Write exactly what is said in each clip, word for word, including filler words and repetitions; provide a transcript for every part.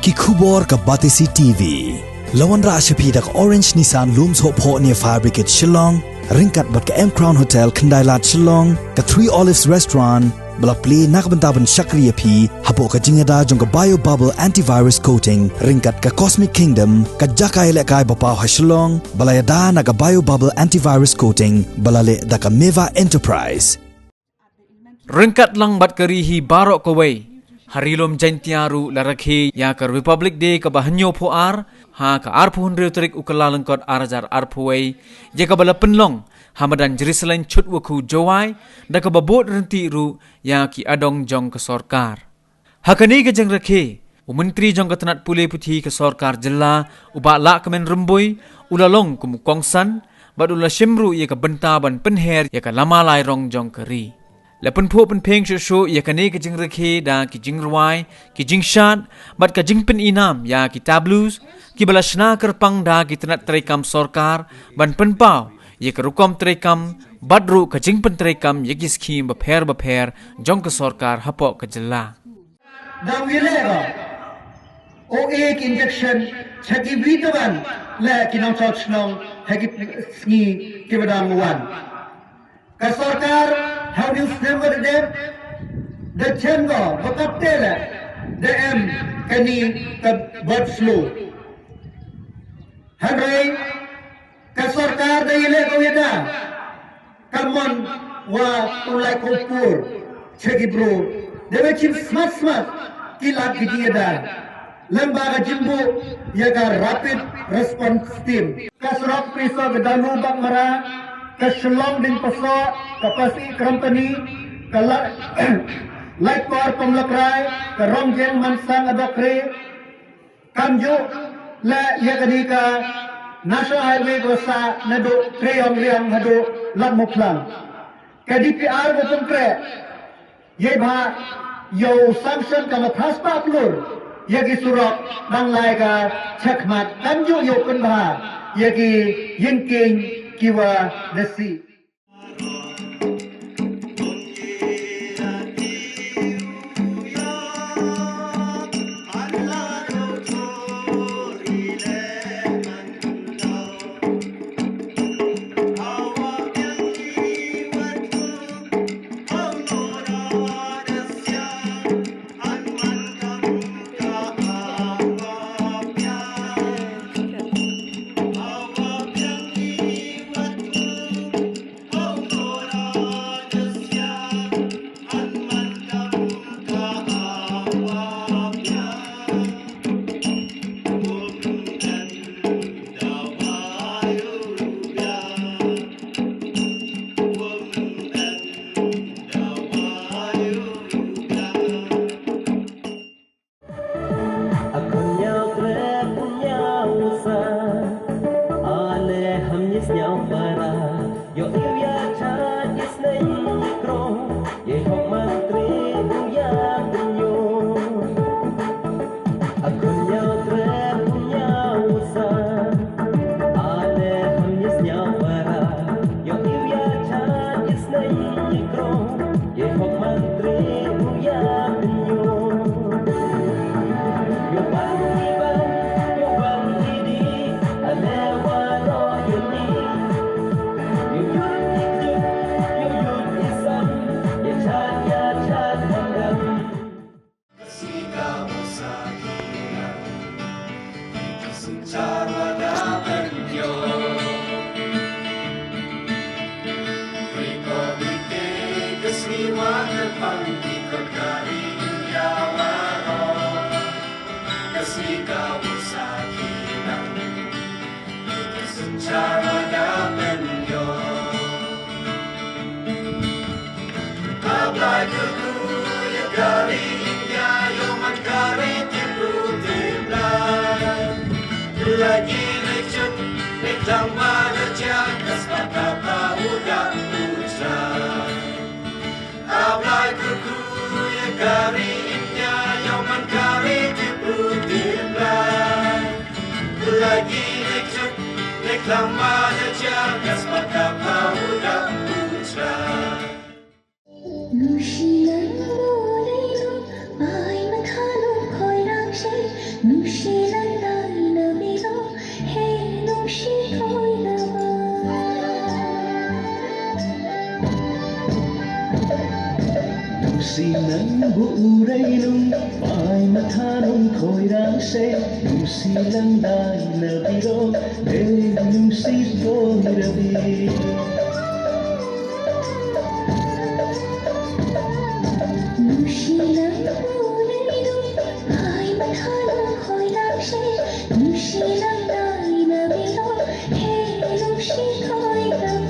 Ki khubor ka Batesi T V. La wanrah sha phi da ka Orange Nissan Lum Sohphoh near Fire Brigade Shillong, ryngkat bad ka M Crown Hotel Khyndailad Shillong, ka Three Olives Restaurant, ba la plie na ka bynta ban shakri ïa phi hapoh ka jingïada jong ka Bio Bubble Antivirus Coating, ryngkat ka Cosmic Kingdom, ka jaka ïalehkai ba paw ha Shillong, ba la ïada na ka Bio Bubble Antivirus Coating, ba la leh da ka Meva Enterprise. Ryngkat lang bad ka ri hi baroh kawei, ha Ri Lum Jaintia ruh la rakhe ïa ka Republic Day kaba hynñiewphew ar, ha ka arphew hynriew tarik u Kyllalyngkot ar hajar arphew wei, ïa kaba la pynlong ha madan Jerusalem Chutwakhu Jowai, da kaba bud ryntih ruh ïa ki adong jong ka sorkar. Ha kane ka jingrakhe, u Myntri jong ka tnat pule puthi ka sorkar jylla, u Bah Lahkmen Rymbui, u la long kum u kongsan, bad u la shim ruh ïa ka bynta ban pynher ïa ka lama lai rong jong ka ri. La pynphuh pynpheng shuh shuh ïa kane ka jingrakhe da ki jingrwai, ki jingshad, bad ka jingpyninam ïa ki tableaus, kiba la shna kyrpang da ki tnat treikam sorkar, ban pynpaw ïa ka rukom treikam, bad ruh ka jingpyntreikam ïa ki skhim bapher bapher jong ka sorkar hapoh ka jylla. Dang wi leh ko. O ek injection, cha ki wi taban, leh ki nongchong chnong, ha ki sngi ki ba dang wan. Ka sorkar, ha u snem ba dep, da chen ko, ba katte leh, da em, kani, ka bird flu. Hynrei, ka sorkar da ïaleh ko ïada. Ka mon wa u lai kompur, cha ki bru. Da wa chim smat smat, ki lad ki ïada. Lem ba ka jingbuh, ïa ka rapid response team. Ka surok Pyrshah Gadallu Baghmara, ka Shillong Diengpyrshah, ka Pasi Company, ka la, Laitkor Pamlakrai, ka Rongjeng Mansang Adokri, Kamjooh leh ïa kane ka National Highway kaba sah naduh Treiong Riang haduh Ladmuklang. Ka D P R ba pynkreh ïa ba ïa u sanction ka ma phra spah klur ïa ki surok dang lai ka chakhmat kamjooh ïa u pynbha ïa ki ïingkieng kiwa da sih. Thanung khoi rang se, nung si lang dai na biro, eh, nung si khoi rabi. Nung si lang khoi rang se, nung si lang dai na biro, eh, nung si khoi rabi.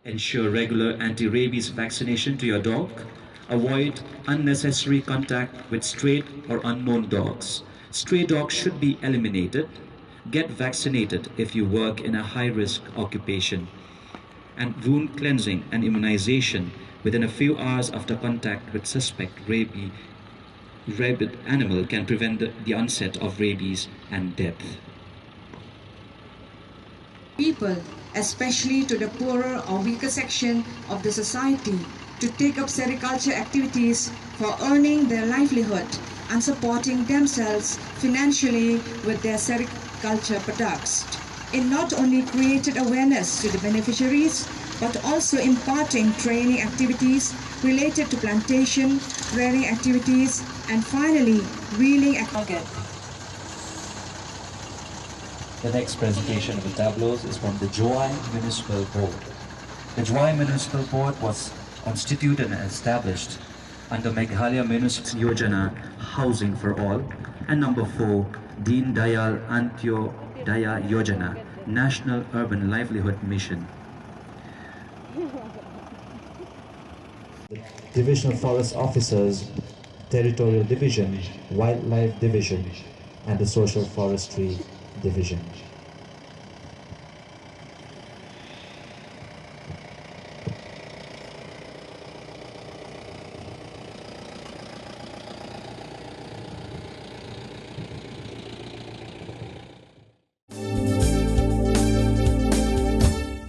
Ensure regular anti-rabies vaccination to your dog. Avoid unnecessary contact with stray or unknown dogs. Stray dogs should be eliminated. Get vaccinated if you work in a high-risk occupation. And wound cleansing and immunization within a few hours after contact with suspect rabies, rabid animal can prevent the, the onset of rabies and death. People, especially to the poorer or weaker section of the society, to take up sericulture activities for earning their livelihood and supporting themselves financially with their sericulture products. It not only created awareness to the beneficiaries, but also imparting training activities related to plantation, rearing activities, and finally, reeling ac- The next presentation of the tableaus is from the Jowai Municipal Board. The Jowai Municipal Board was constituted and established under Meghalaya Municipal Yojana, Housing for All, and number four, Deen Dayal Antyodaya Yojana, National Urban Livelihood Mission. Divisional Forest Officers, Territorial Division, Wildlife Division, and the Social Forestry Division.